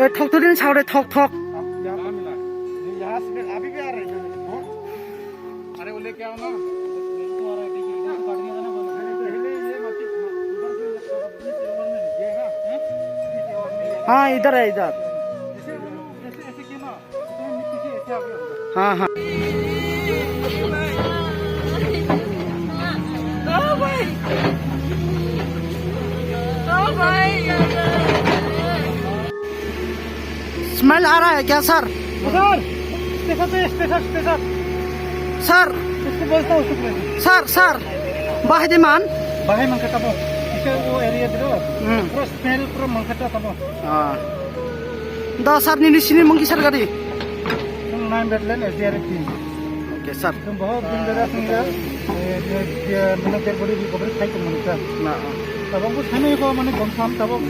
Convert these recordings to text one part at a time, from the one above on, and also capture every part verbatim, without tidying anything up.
Thok to din saure thok thok. हाँ, इधर है, इधर। हाँ, हाँ। Smell आ रहा है क्या, सर? सर, स्पेशल तो स्पेशल, स्पेशल। सर। उसको बोलता हूँ, उसको बोलता हूँ। सर, सर, बाहर दे मान। बाहर मांगता था वो। इसे वो एरिया दे दो। हम्म। पूरा स्मेल पूरा मांगता था वो। हाँ। Da sir, nini sini mungkin sir gari. Nang nine bedland S D R F team. Oke, sir. Tum bahwa bin dara sini ya, eh, dia, dia mana dia boleh recovery khai tu mana. Na. Tabang ko sana ko mana confirm tabang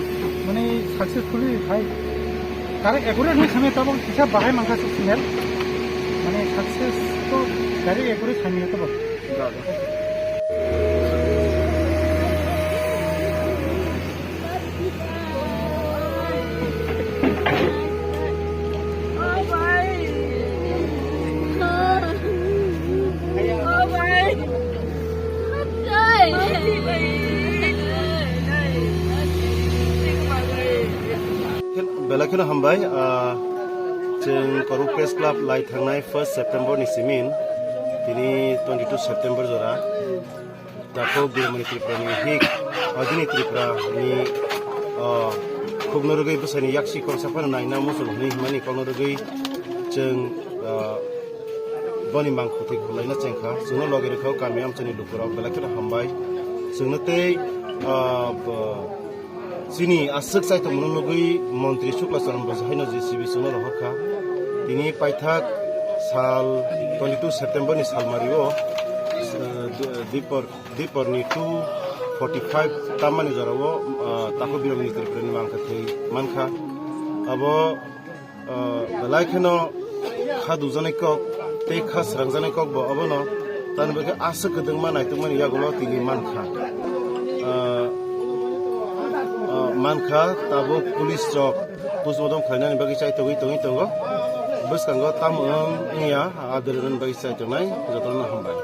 mana successfully khai. Kare ekure ni sana tabang sisa bahai mangka su sinel. Mana success to dari ekure sana tabang. Belai kheno hambai, ah, chwng Karuk Press Club lai thangnai first September ni simin, tini twenty two September jora. Takhuk Birmani Tripura ni hik, Adini Tripura ni, ah, khukno rwgwi bwsani yaksi khoroksa phano naina muchung hwnwi himani kokno rwgwi chwng, ah, boni mangkhutwi khwlaina chengkha. Chwngno logi rwkha o kami amchaini lukurok belai kheno hambai. Chwngno tei, ah, bo, chini aswk chaitokmano nugwi Montri Shukla Charan Bajai haino J C B chwngno rohorkha. Tini paithak sal twenty two September ni salmario, ah, Dipor Diporni two forty five tammani jorao, ah, Takhuk Birmani Tripurani mangkha thwi mankha. Abo, ah, belai kheno kha dujaknai kok tei kha srangjaknai kok bo abono tamni bagwi aswk kwdwngma naitukmani yagulo tini mankha. Ah, ah, mankha tabuk police rok postmortem khlainani bagwi chaitogwi tongwi tongo. Bwskango tamo wng wngya, ah, dwlwrwni bagwi chaitongnai jotono hambai.